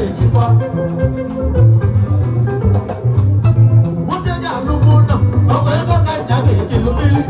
na-ejikwa. Nwoke ga-alụkwu ụlọ, ọ bụ ego ka nja ga-eji lụbili.